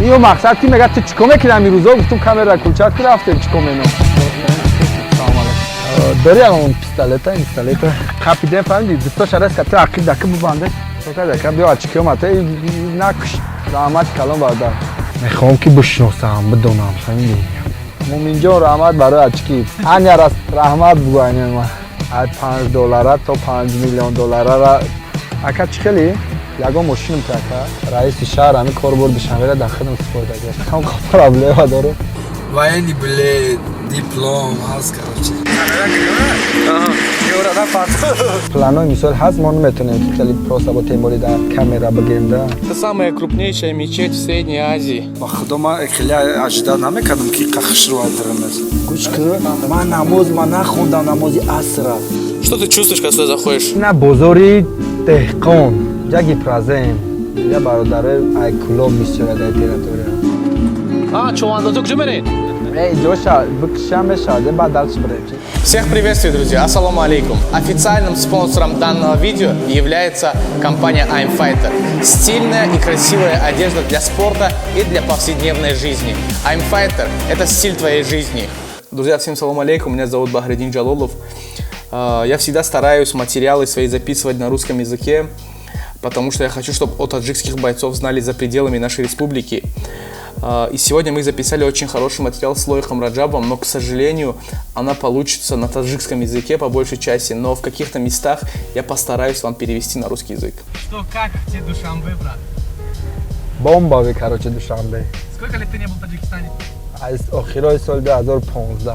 Иё мақсад ки мега, ту чико мекунӣ ҳамин рӯзо? Гуфтум, камера кулчат ки рафтем, чико меном. Дори он пистолета, пистолета қапидем, фаҳмиди? Дустошa реска ту ақид дака бубанде дака биё, ачки омад, накуш. Раҳмати калон, бародар. Мехоҳам ки бишносам, бидонам, фаҳмиди? Муминҷон, раҳмат барои очки. Аня, раҳмат бугӯ. Аня, ай 5 доллара то 5 миллион долларара. Ака, чӣ хели ягон мошинам ки, ака, раиси шаҳр ҳамин кор бор Душанбера дар худам супорда. Кам проблема дорум. Военный билет, диплом ҳаст, короче. Планои мисол ҳаст, мо наметонем ки хеле просто бо тембори дар камера бигем да. Это самая крупнейшая мечеть в Средней Азии. Ба худо, ман хеле ожидать намекардам, ки қахшро дарамез. Гӯш кун, ман намоз ман нахондам, намози асра. Что ты чувствуешь, когда сюда заходишь? Ина бозори деҳқон, ҷаги празем я, бародарои айкулоб бисёра дар территория. А, чувандозо куҷо меред? Ҷоша бикша мешавад, баъд дальше бирем. Всех приветствую, друзья! Ассаламу алейкум! Официальным спонсором данного видео является компания I'm Fighter. Стильная и красивая одежда для спорта и для повседневной жизни. I'm Fighter – это стиль твоей жизни. Друзья, всем салам алейкум! Меня зовут Бахридин Джалолов. Я всегда стараюсь материалы свои записывать на русском языке, потому что я хочу, чтобы о таджикских бойцов знали за пределами нашей республики. И сегодня мы записали очень хороший материал с Лоихом Раджабом, но, к сожалению, она получится на таджикском языке по большей части, но в каких-то местах я постараюсь вам перевести на русский язык. Что, как тебе Душанбе, брат? Бомбави, короче, Душанбе. Сколько лет ты не был в Таджикистане? Аз охирои соли 2015,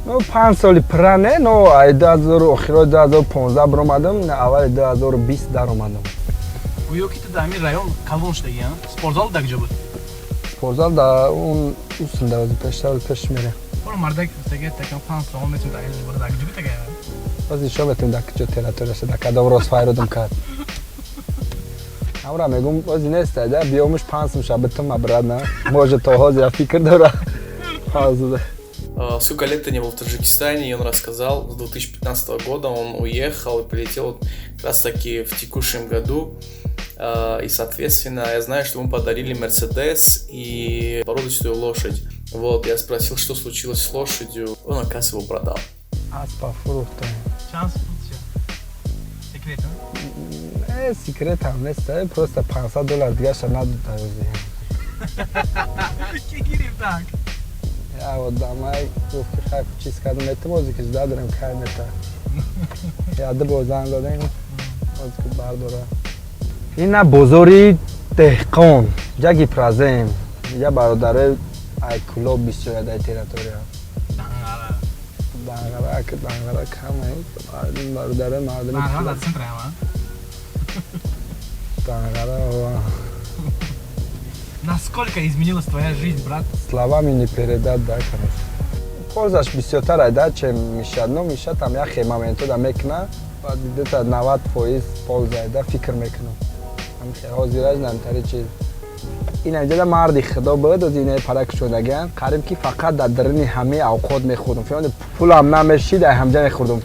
ну, 5 соли пра не, но ай 2000, охирои 2015 биромадам, аввали 2020 даромадам. Гӯё ки ту дар ҳамин район калон шудагӣ, а? Спортзал дар куҷо буд? Спортзал да он усунда, пештар пеш мерем. Боро мардак теге такам 5 сомон метун дар ҳел бора, дар куҷо буд теге? Боз нишон метем, дар куҷо территорияша, дар кадом рост файрудум кард. Ҳамра мегум, бози нест да, биёмуш 5 сум ша битум, обратно. Может, то ҳозир фикр дора. Ҳозир. Сколько лет ты не был в Таджикистане, и он рассказал, с 2015 года он уехал и прилетел как раз таки в текущем году. И, соответственно, я знаю, что ему подарили Мерседес и породистую лошадь. Вот, я спросил, что случилось с лошадью. Он, оказывается, его продал. Аспа фурӯхтем. Чанд фурӯхт? Секрет, а? Секрет ҳам нест, просто 500 доллар дигарша надод ҳози. Ки гирифт так? Я одамай гуфт, ки хай, чиз кардам, метим, ози ки жда дорем, кай мета. Я ду бор занг додем, ози ки бардора. Ина бозори деҳқон, ҷаги празем я, бародарои айкулоб бисёра дар территория. Данғара. Данғара, Данғара каме бародарои мардуми. Данғара дар центр ам, а? Данғара ва. Насколько изменилась твоя жизнь, брат? Словами не передать, да, короче. Пользаш бисёртар айда, чем мешад, но мешад там яхе моментҳо да мекуна, баъд где-то 90% польза айда, фикр мекунам. Ҳозираш намтари чиз. Ин инҷа марди худо буд, оз ина пара кушодагиан. Қариб ки фақат дар даруни ҳамаи авқот мехӯрдум. Фаҳмиди, пулам намешид, ай ҳамҷа мехӯрдум.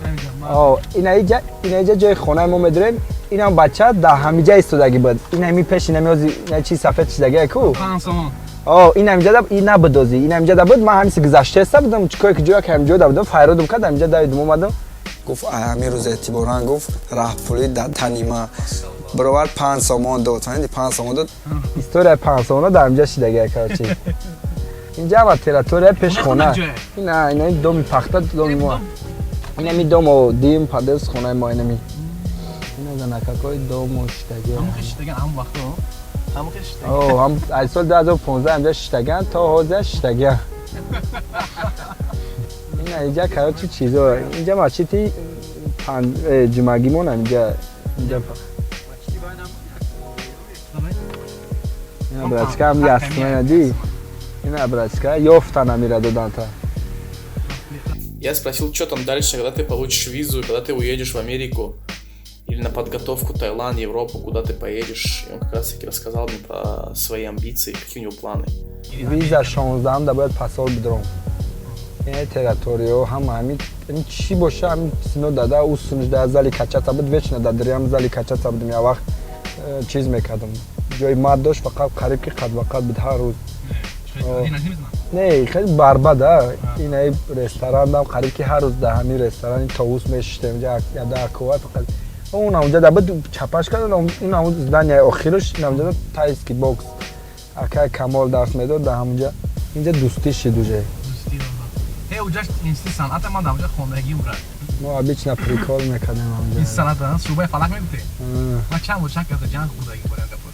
О, ина иҷа, ина иҷа ҷои хонаи мо медурем. Инам бача дар ҳамиҷа истодагӣ буд. Ин ҳами пеш, ин ҳами ози ина чи сафед шидагия ку. 5 сомон. О, ин ҳамиҷа да ин набуд ози. Ин ҳамиҷа да буд, ман ҳамиси гузаштаеста будам, чикое ки ҷоя ки ҳамиҷо да будам, файродум кард, ҳамиҷа давидум омадам. Гуфт, ай ҳамин рӯз эътиборан, гуфт, раҳпулӣ дар тани ма баровар. 5 сомон дод, фаҳмиди, 5 сомон дод. История 5 сомона дар ҳамиҷа шидагия, короче. Инҷа ҳама территория пеш хона. Ина ина доми пахта, доми мо. Инами домо дим падес хонаи мо инами. Ина занакакои дому шидагия. Ҳамон шидаган ҳамон вақто? Ҳамон шидаган. О, ҳам аз соли 2015 ҳамҷа шиштаган, то ҳозир шиштагиан. Ина инҷа, короче, чизо. Инҷа масҷиди ҷумъагимон инҷа. Инҷа ина братска ҳам ясмана ди. Ина братска ёфтан амира доданта. Я спросил, что там дальше, когда ты получишь визу, когда ты уедешь в Америку или на подготовку Таиланд, Европу, куда ты поедешь. И он как раз таки рассказал мне про свои амбиции, какие у него планы. Виза 16 да бояд пасол бидорам. Ин территорио ҳама ҳами ин чӣ боша, ҳами сино дада усунш да зали качаться буд, вечно да дирям зали качаться будем, я вақт чиз мекардам. Ҷои мад дошт, фақат қариб ки қад ба қад буд ҳар рӯз. Не, хеле борьба да. Инаи ресторандам қариб ки ҳар рӯз дар ҳамин ресторани Товус мешиштем, яда акова фақат. Он онҷа да буд, чапаш кард, ин ҳамун здания и охираш, ин ҳамунҷа тайский бокс. Акай Камол дарс медод дар ҳамунҷа. Инҷа дӯстӣ шид уже. Э, уҷаш институт санъата, ман дар уҷа хондагиам, брат. Мо обычно прикол мекардем ҳамунҷа. Институт санъата, шӯъбаи фалак мегуфте? Ман чанд бор, чанд каса ҷанг хӯрдагӣ барои гапо.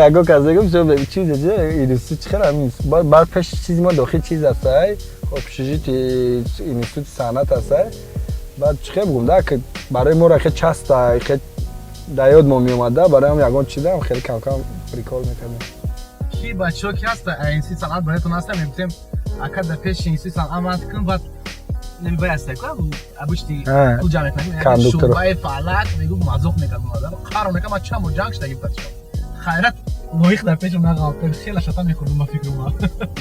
Яго кас дегум, чизе институт чӣ хел бар пеш чизи мо дохил чиз ҳастай, общежитие институти санъат ҳастай. Баъд чӣ хел бугум да, барои моро хел часто хел дар ёд мо меомада, барои ҳам ягон чизам хеле камкам прикол мекардем. Ки бачаҳо ки ҳаста институт санъат бароятон ҳаста, мегуфтем, ака, дар пеши институт санъат ман кун, баъд намебай ҳаста ку, обычный пул ҷамъ мекунем, шӯъбаи фалак мегуфт, мазоқ мекард модар, қарор мекард. Ман чанд бор ҷанг шудаги, бачаҳо, хайрат, лоиқ дар пешам нағалт, хеле шата мехӯрдум, ба фикру ма.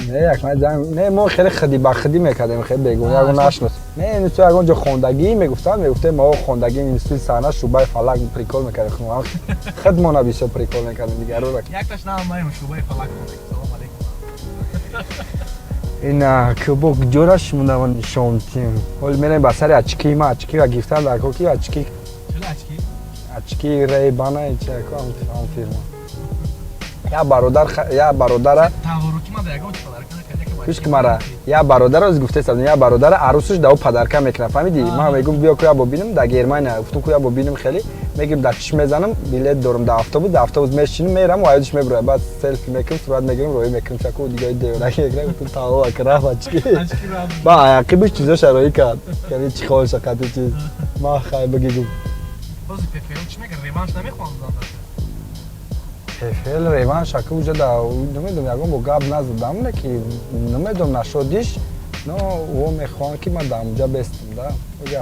Не, як ман ҷанг не, мо хеле хиди ба хидӣ мекардем, хеле бегуна, ягон нашнос. Не, институт ягон ҷо хондагӣ мегуфтанд, мегуфтем, мо хондагӣ институти санъат, шӯъбаи фалак, прикол мекардем. Худмона бисёр прикол мекардем, дигарора. Якташ наамаем, шӯъбаи фалак хондагӣ, салом алейкум. Ин кубок ҷораш мундава нишонтим. Ҳоли мерем ба сари очки и ма, очки ра гирифтан дар ки очки. Очки? Очки Рейбана, чако, ҳам фирма. Я бародар, я бародара. Гӯш ки, мара я бародара оз гуфтеста, я бародара арӯсаш да ӯ подарка мекунад, фаҳмидӣ? Ман мегум, биё, ку я бо бинам дар Германия. Гуфтум, ку я бо бинам, хеле мегирм, дар чиш мезанам, билет дорам дар автобус, дар автобус мешинам, мерам, ва ёдиш мебурад. Баъд селфи мекунам, сурат мегирам, роҳӣ мекунам, чаку дигаи девораки мекунам. Гуфтум, таво раф очки. Ба аяқибиш чизоша роҳӣ кард, яъне чӣ холша қати чиз ма хай бигӣ гуфт. Реванш намехоҳам? ПФЛ реванш ака, уже да намедонам, ягон бо гап назадам, не ки намедонам нашодиш, но о мехоҳам, ки ман дар онҷа бестам да, уже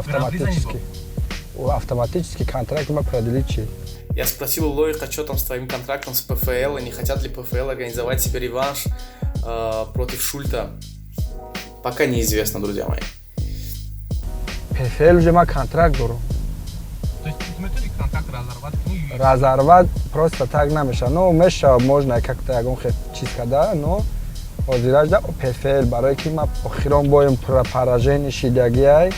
автоматически контракт ма продлить шид. Я спросил у Лоика, что там с твоим контрактом с ПФЛ, и не хотят ли ПФЛ организовать себе реванш против Шульта. Пока неизвестно, друзья мои. ПФЛ уже ма контракт дорам. То есть ты метавонӣ контракт разорвать кунӣ? Разорвать просто так намеша, но меша, можно как-то ягон хел чиз карда, но ҳозиражда ПФЛ, барое ки ма охирон боем поражение шидагиай,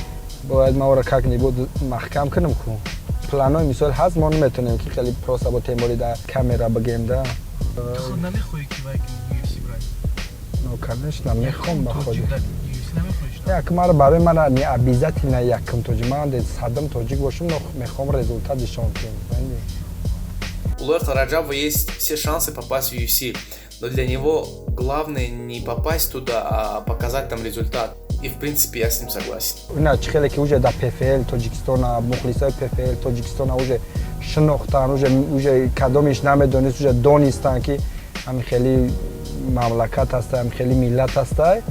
бояд ма ора как-нибудь маҳкам кунам ку. Планои мисол ҳаст, мо наметонем, ки хеле просто бо темори да камера бигем да. Ту худ намехоҳӣ, ки вай кунӣ, UFC брай? Ну, конечно, мехоҳам ба худ. Тоҷик дар UFC намехоҳӣ? Як мара, барои мара не обязательно якум тоҷик, ман 100-ум тоҷик бошам, но мехоҳам результат нишон кунам, фаҳмидӣ? У Лоиха Раджабова есть все шансы попасть в UFC, но для него главное не попасть туда, а показать там результат. И, в принципе, я с ним согласен. Ина чӣ хеле ки уже дар ПФЛ Тоҷикистона мухлисои ПФЛ Тоҷикистона уже шинохтан, уже кадомиш намедонист, уже донистанд, ки ҳамин хели мамлакат ҳастай, ҳамин хели миллат ҳастай.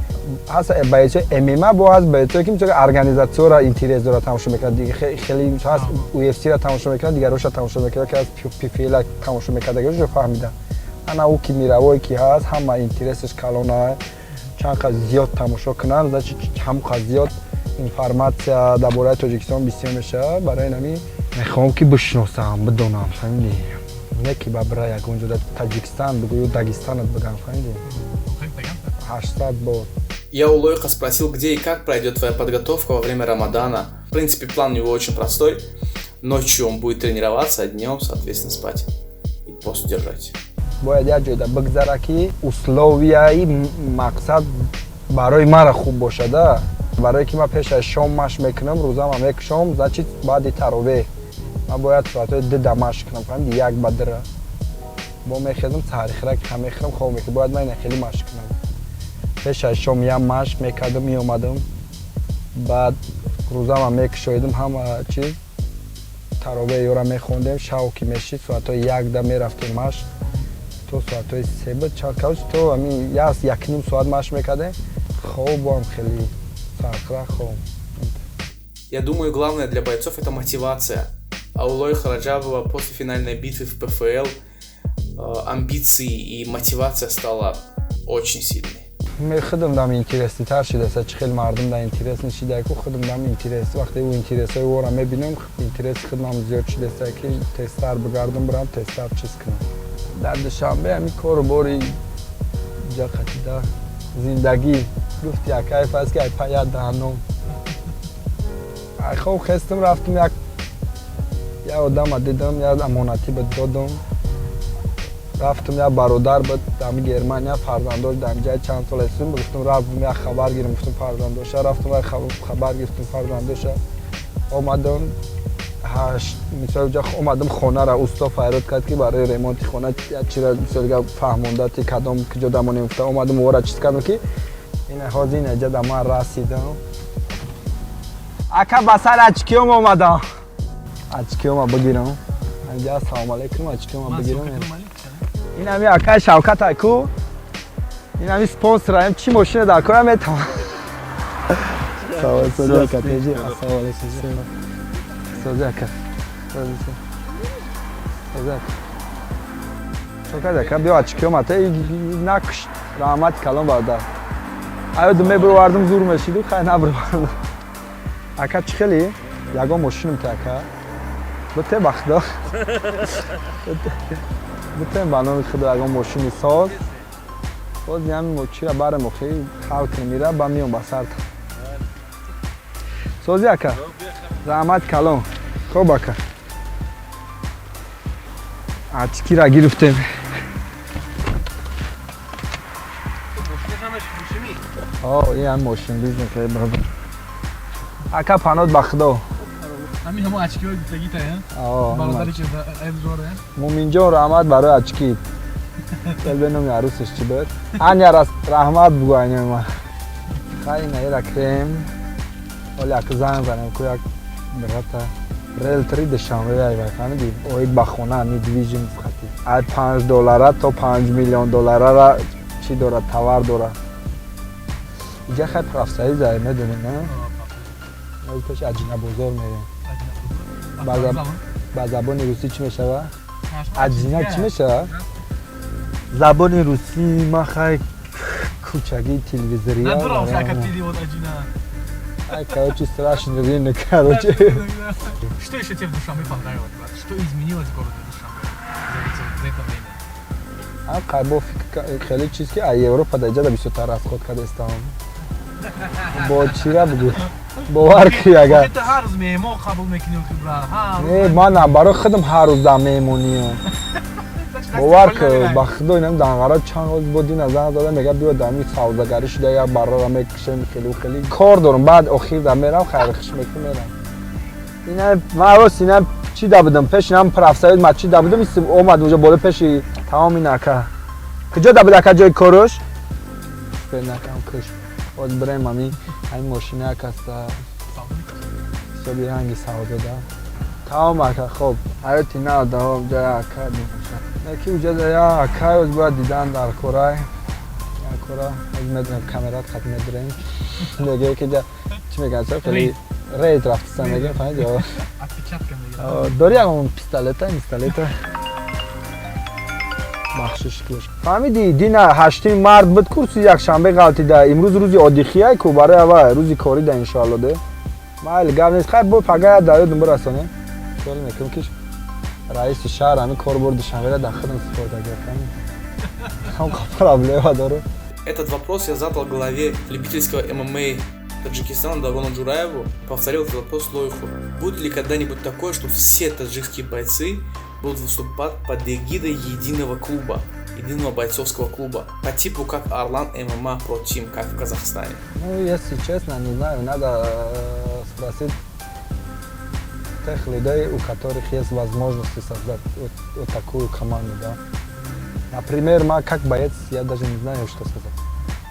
Ҳаст бойцои ММА, бо ҳаст бойцое, ки мисол организатсияро интерес дорад, тамошо мекунад, хеле ҳаст UFC-ро тамошо мекунад, дигароша тамошо мекунад, ки аз ПФЛ тамошо мекард, уже фаҳмида. Ана ӯ ки мировой ки ҳаст, ҳама интересаш калона, чанд қад зиёд тамошо кунанд, значит, ҳамон қад зиёд информация дар бораи Тоҷикистон бисёр мешавад. Барои ин ҳамин мехоҳам, ки бишиносам, бидонам, фаҳмидӣ? Не ки ба бира ягон ҷо Таҷикистан бигӯю, Дагестанат бигам, фаҳмидӣ? 800 бор. Я у Лоиха спросил, где и как пройдет твоя подготовка во время Рамадана. В принципе, план у него очень простой. Ночью он будет тренироваться, а днем, соответственно, спать и пост держать. Бояд як ҷойда бигзара, ки условия и мақсад барои мара хуб бошада, барое ки ман пеш аз шом машқ мекунам, рӯзама мекушом, значит, баъди таровеҳ ман бояд соатҳои 2 да машқ кунам, фаҳмиди? Як ба дира бо мехезам, саҳарихира ки мехӯрам, хоб мекунам. Бояд ман ина хеле машқ кунам. Пеш аз шом як машқ мекардам, меомадам, баъд рӯзама мекушоидам, ҳама чиз, таровеҳ ёра мехондем. Шав ки мешид, соатҳои 1 да мерафтем машқ то соатҳои 3 буд, короче, то ҳамин 1-1.5 соат машқ мекардем, хобам хеле сархира хоб. Я думаю, главное для бойцов — это мотивация. А у Лоиха Раджабова после финальной битвы в ПФЛ амбиции и мотивация стала очень сильной. Худам дам интересный тар шидаста, чӣ хел мардум да интерес шидаку, худам дам интерес. Вақте ӯ интересҳои ӯро мебинам, интереси худам зиёд шидаста, ки тезтар бигардам, бирам, тезтар чиз кунам. Дар Душанбе ҳамин кору бори ҷа қатида зиндагӣ гуфти, як кайф аст, ки ай пая даҳаном. Ай хоб хестам, рафтам, як одама дидам, як амонатӣ буд, додам, рафтам. Як бародар буд дар Германия, фарзандош дар ҷай чанд сол ҳастем. Гуфтам, рафтам, як хабар гирам, гуфтам, фарзандоша. Рафтам, як хабар гирифтам фарзандоша, омадам. Ҳашт мисол ҷа омадам, хонара усто файрод кард, ки барои ремонти хона як чира, мисол гап, фаҳмонда, ти кадом куҷо дамонем. Гуфта, омадам, ора чиз кардам, ки ина ҳозир ина ҷа да ман расидам. Ака, ба сар очки ом омадам, очки ома бигирам инҷа. Ассалому алайкум, очки ома бигирам. Ин ҳами акаи Шавкат айку, ин ҳами спонсораем. Чӣ мошина дар кора метавон. Салом, ака, теҷи. Ассалому алайкум. Сози, ака, сози, ака. Шавкат ака, биё, очки ома та накушт. Раҳмати калон, бародар. Аёду мебировардам, зур мешиду, хай, набировардам. Ака, чӣ хели ягон мошинам та, ака, бите, ба худо, битем, ба номи худо, ягон мошини соз. Боз ҳамин чира барем, охи ҳал кунем ира, ба миём ба сарта. Сози, ака, раҳмати калон. Хоб, ака, очки ра гирифтем. О, ин ҳам мошин бизнес, бародар. Ака, панот ба худо. Ҳамин ҳамо очки ҳои гуфтагита, бародари ки эбзоре. Муминҷон, раҳмат барои очки. Бе номи арӯсаш чӣ буд? Аня, раҳмат бугу, аня ма. Хай, наира крем. Оли як занг занем ку, як брата риэлтори Душанбе ай, вай, фаҳмидӣ, оид ба хона, недвижимость хати. Ай 5 доллара то 5 миллион долларара чӣ дорад, товар дорад. Иҷа хай профсоюз ай, медонӣ, на? Пеш Аҷина бозор мерем. Ба забони русӣ чӣ мешава? Аҷина чӣ мешава? Забони русӣ ма хай кӯчагии телевизория. Короче, страшный рынок, короче. Что еще тебе в Душанбе понравилось, брат? Что изменилось в городе Душанбе за это время? Қайбо фикр, хеле чиз, ки а Европа да иҷада бисёртар расход кардастам. Бо чира бугӯ, бовар ки агар ҳар рӯз меҳмон қабул мекунӣ, брат. Не, ман барои худам ҳар рӯз дар меҳмониям, бовар ки, ба худо. Инам данғара чанд рӯз бо дина занг зада, мега, биё, дами савдагарӣ шуда, як баррара мекушем, хелу хеле кор дорам. Баъд охир да мерам, хайрхиш мекунам, мерам. Ина ман рост ина чӣ да будам, пеш инам профсоюз ма чӣ да будам, омад уже боло пеши тамом. Ин ака куҷо да буд, ака, ҷои коруш накам куш. Боз бирем, ҳамин мошина як аста ҳисоби ранги савдода. Тамом, ака, хоб, ҳаёти нав давом. Ҷоя ака мебошад, яки уҷа я акай оз бояд дидан дар корай кора. Оз медонем, камерат хат медурем, мегӯе ки ҷа чӣ мегӯяд, хеле рейд рафтисан, мегӯем, фаҳмиди? Дори ягон пистолета, пистолета, бахшиш кӯш, фаҳмидӣ? Дина ҳаштими март буд, курси якшанбе ғалтида, имрӯз рӯзи одихияй ку, барои ава рӯзи корӣ да, иншоалло де. Майли, гап нест, хай, бо пага дар ёдум бирасонем. Хиёл мекунам, ки раиси шаҳр ҳамин кор бор Душанбера дар худам супорда гирифтам, проблема дору. Этот вопрос я задал главе любительского ММА Таджикистана Даврону Джураеву. Повторил этот вопрос Лойху. Будет ли когда-нибудь такое, что все таджикские бойцы будут выступать под эгидой единого клуба, единого бойцовского клуба, по типу как Орлан ММА Pro Team, как в Казахстане? Ну, если честно, не знаю, надо спросить тех людей, у которых есть возможность создать вот такую команду, да. Например, ма как боец, я даже не знаю, что сказать.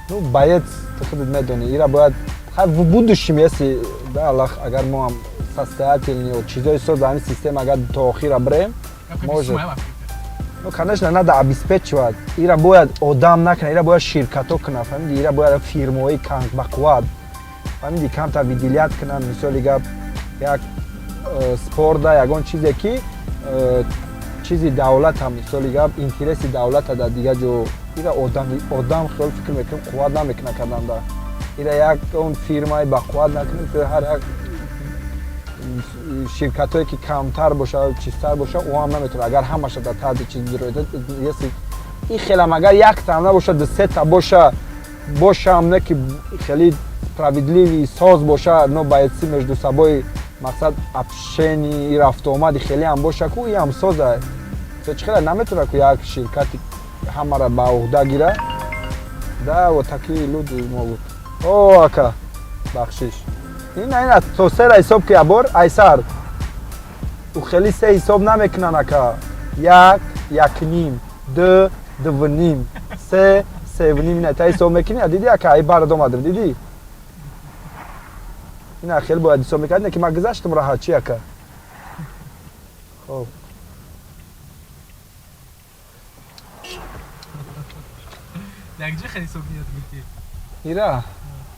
Ну, боец, ты худат медони, ира бояд в будущем, если, да, Аллах, агар мо ҳам состоятельный, чизои соз, ҳамин система агар то охира бирем, может. Ну, конечно, надо обеспечивать. Ира бояд одам накунад, ира бояд ширкато кунад, фаҳмиди? Ира бояд фирмаҳои бақувват, фаҳмиди, камтар выделять кунанд, мисоли гап, як спорда ягон чизе ки чизи давлата, мисоли гап, интереси давлата дар дигар ҷо. Ира одам хиёл фикр мекунем, қувват намекунад карданда. Ира як он фирмаи бақувват накунем, ҳар як Ширкатҳое ки камтар боша, чизтар боша, ӯ ҳам наметавонад. Агар ҳамаша дар таҳти чиз бирояд, если ин хелам агар яктаам набоша, ду сета боша, бошам, не ки хеле справедливый соз боша, но бойцы между собой, мақсад, общение, рафтуомади хеле ҳам боша ку, иам соза. То чӣ хела наметавонад ку як ширкати ҳамаро ба уҳда гира? Да, вот такие люди могут. О, ака, бахшиш, ина то сера ҳисоб ки ябор айсар ӯ хеле се ҳисоб намекунанд, ака. Як, якним, ду, дувним, се, севним. Ина та ҳисоб мекунӣ, диди, ака, ай барад омадам, дидӣ, ина хеле бояд ҳисоб мекард, ки ман гузаштам раҳат. Чи, ака? Хоб. Якҷо хеле ҳисоб ёд гирифтӣ? Ира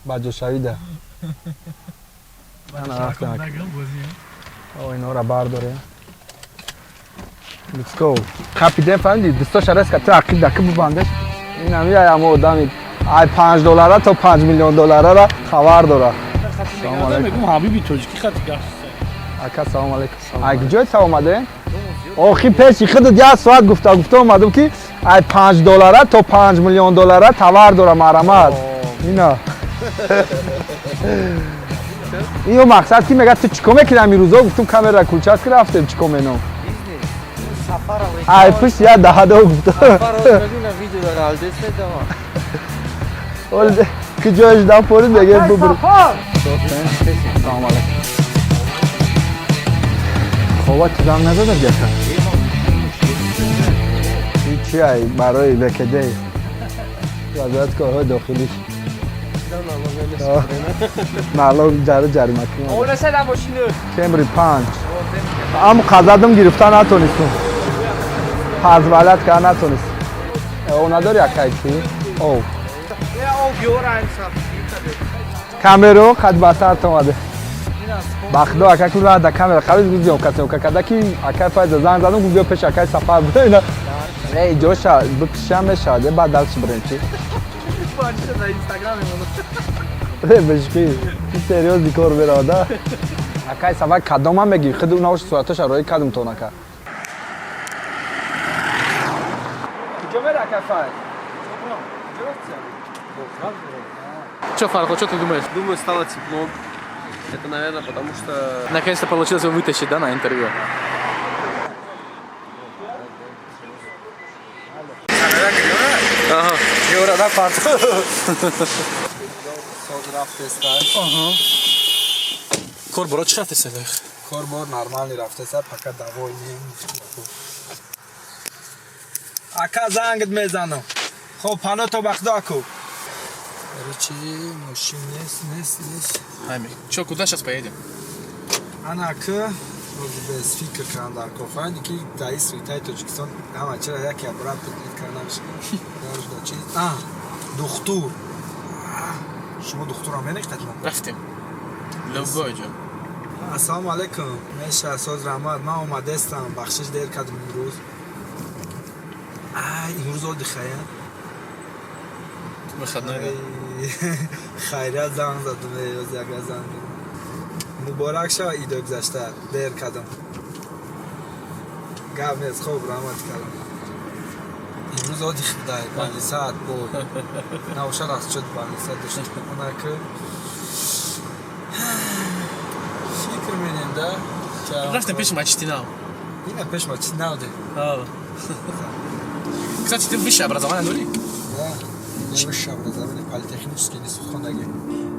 ба ҷошавида. Инора бардорем. Let's go. Капитан, фаҳмиди, дӯстоша реска, ту ақида ки бубандеш. Ин ҳами ҳамо одами ай 5 доллара то 5 миллион долларара хабар дора. Салом алейкум, ҳабиби тоҷикӣ хати гашт. Ака, салом алейкум. Ай куҷои та омаде? Охи, пеши худат як соат гуфта гуфта омадам, ки ай 5 доллара то 5 миллион доллара товар дора, марамат. Ина. Ино мақсад ки мега, ту чӣ кор мекунӣ ҳамин рӯзо? Гуфтум, камера кулчаст ки рафтем, чӣ кор меном. Ай пушт я даҳадо гуфта. Ки ҷояш дам порид, меге бубур. Салом алейкум. Хова, ту занг назада яка? Чи ай барои ВКД, вазорати корҳои дохилӣ, налог ҷарима кемри панҷ ам қазадам гирифта натонистум, позволять карда натонист. О, надори, акай, ки о камеро қад батар омаде. Ба худо, ака, ки да камера қабиз гузиём, касем какада ки акай Файза занг задам, гуфт, биё пеши акай Сафар буда. Не, ҷоша бикиша мешавад, баъд дальше бирем, чи бешки серьёзный кор меравада. Акай Сафар, кадомам мегӣ? Худ унаош суратоша роӣ кадм тон, ака. Куҷо мера, акай Файз? Что, Фархо, что ты думаешь? Думаю, стало тепло. Это, наверное, потому что... Наконец-то получилось его вытащить, да, на интервью? Ага. Кор боро чӣ рафтеса? Кор бор нормально рафтеса, пока довольный. Ака, зангт мезанам. Хоб, пано то бахдо аку. Короче, мошин нест, нест, нест. Ами, чё, куда сейчас поедем? Ана к без фикр кардам дар кор. Фаҳмиди, ки дар ин суитаи Тоҷикистон ҳама чира яке брат петлит карда намешавад. Чи? А, духтур. Шумо духтурам менехтад? Рафтем. Любой ҷо. Ассалому алайкум. Меша, соз, раҳмат. Ман омадестам. Бахшиш, дер кардам имрӯз. Ай, имрӯз отдыхая. Выходной, да? Хайрият, занг задум, ёз яка занг. Муборак шава идо гузашта, дер кардам. Гап нест, хоб, раҳмат кардам. Имрӯз отдых будай, 5 саат бо. Набошад, аз чот 5 саат дошт. Онаки фикр менем, да? Рафтем пеши мачити нав. Ина пеш мачити нав де. Кстати, ты высшее образование дори? Да, не высшее образование, политехнический институт хондаги.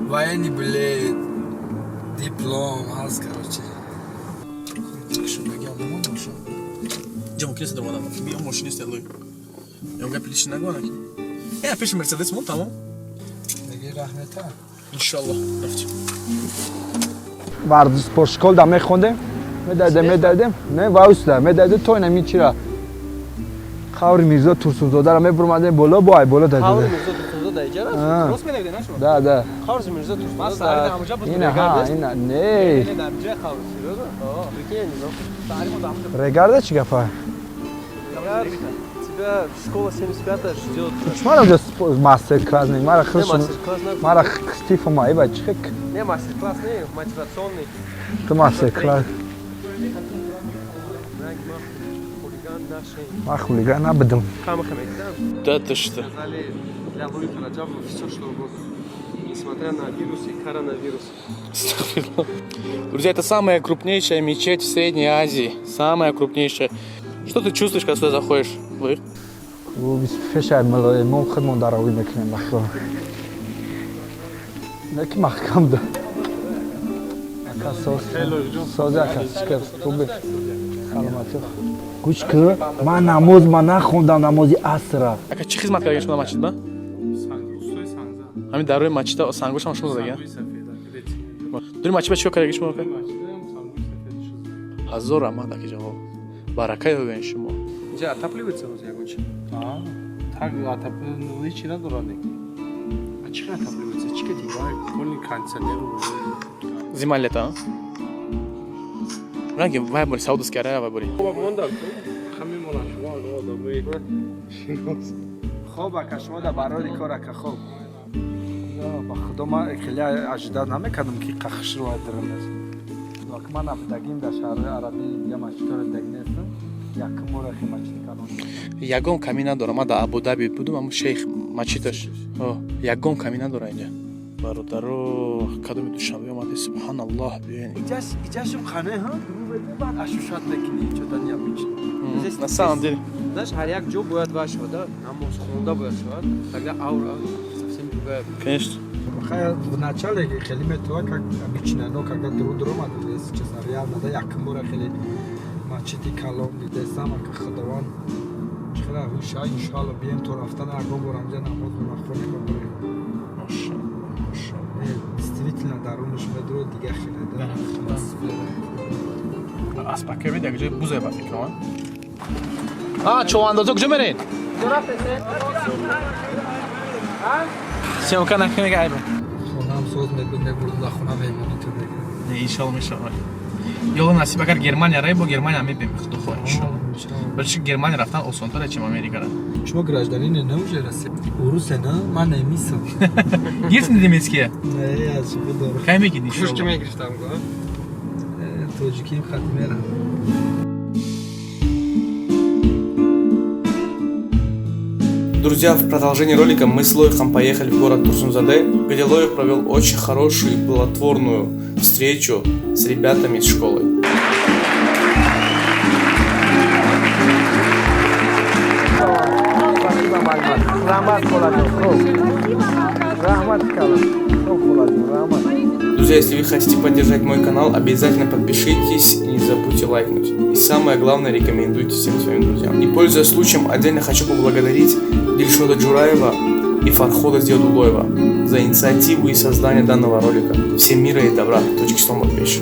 Военный билет, диплом, ҳаст, короче. Ҷа мумкин аст домадам. Биё, мошин нест, лой. Ё гапи лиши нагӯ, анаки. Э, пеши Мерседес мон, тамом. Меги раҳмета. Иншаллоҳ. Рафтем. Варзиш спортшколда мехондем, медадем, медадем, не ваусда медадем, то инами чира қаври Мирзо Турсунзодаро мебурмадем боло, бо ай боло дадем. Қаври Мирзо Турсунзода иҷа А. раст? Рост менавиде, на шумо? Да. Қаври Мирзо Турсунзода Ина ҳа, ина не. Не, дар ҷои қавр, серьёзно? Прикинь, я не знал. Регарда чӣ гапа? Тебя Тебя школа 75 ждет. Мара уже мастер-класс не, мара Не, худшон. мастер-класс надо. Мара стифа ма, иба чик. Не, мастер-класс не, мотивационный. Ту мастер-класс. Хулиган нашей. Ма хулиган набудам. Да ты что? Сказали для Луиха Раджабова все, что угодно. Несмотря на вирус и коронавирус. Друзья, это самая крупнейшая мечеть в Средней Азии. Самая крупнейшая. Что ты чувствуешь, когда сюда заходишь? Луих? Пешай мулоимон худмон даровӣ мекунем ба худо. Не ки маҳкам да. Ака соз. Сози ака чикар хуби. Саломатӣ. Гӯш ки ман намоз ман нахондам намози асра. Ака чӣ хизмат кардаги шумо дар масҷид ба? Ҳамин дар рӯи масҷида сангошам шумо задаги? Дури масҷид ба чӣ кор кардаги шумо ака? Ҳазор раҳмат аки ҷавоб. Барака ёбен шумо. Инҷа отапливается ҳозир ягон чи? Так отопление надорад. А чӣ отапливается? Чӣ кати? Полный кондиционер. Зима лето, а? Ранги вай бори Саудовская Аравия вай бори. Ҳамин шумо одамои шинос. Хоб ака шумо дар барори кор ака хоб. Ба худо ман хеле ожидать намекардам ки қахшро дарам. Ман набудагим дар шаҳрҳои арабӣ дига масҷидҳоро дидаги нестам. Якум бора хе масҷиди калон. Ягон камӣ надорам. Ман дар Абудаби будум, аммо шейх масҷидаш. Ягон камӣ надора инҷа. Бародаро, кадоми Душанбе омади, субҳаналлоҳ, биёен. Иҷашум хане ҳа? Баъд ашушат мекунӣ, чота необычно. На самом деле. Знаешь, ҳар як ҷо бояд вай шавад, да? Намоз хонда бояд шавад. Тогда аура совсем другая. Конечно. Хай в начале хеле метова как обычно, но когда друг друга если честно, реально, да, якум бора хеле масҷиди калон дидесам, ака худованд хеле ҳуша, иншоалло бием то рафтан ягон бор ҳамҷа намоз хонем ва бирем. Машалло. Действительно дарунаш медуро дига хеле да атмосфера. Аспака бед як ҷои бузай ба фикрам. А, човандозо куҷо меред? Съёмка накунед айб. Хонаам соз мебуд, мебурдум дар хона меҳмонӣ ту мекардам. Не, иншалло мешавад. Ёло насиб агар Германия рай бо Германия мебем, худо хоҳад иншалло. Вале чи Германия рафтан осонтар чем Америкара. Шумо гражданин не уже Россия? Урусе на? Ман немисам. Гирифтед немецкие? Не, аз шумо дорам. Кай мегиред иншалло? Кушки мегирифтам, го. Тоҷиким хати мерам. Друзья, в продолжении ролика мы с Лоихом поехали в город Турсунзаде, где Лоих провел очень хорошую и плодотворную встречу с ребятами из школы. Раҳмат холаҷон, хуб. Раҳмат калон. Хуб холаҷон, раҳмат. Друзья, если вы хотите поддержать мой канал, обязательно подпишитесь и не забудьте лайкнуть. И самое главное, рекомендуйте всем своим друзьям. И пользуясь случаем, отдельно хочу поблагодарить Дильшода Джураева и Фархода Зиадулоева за инициативу и создание данного ролика. Всем мира и добра. Тоҷикистон ба пеш.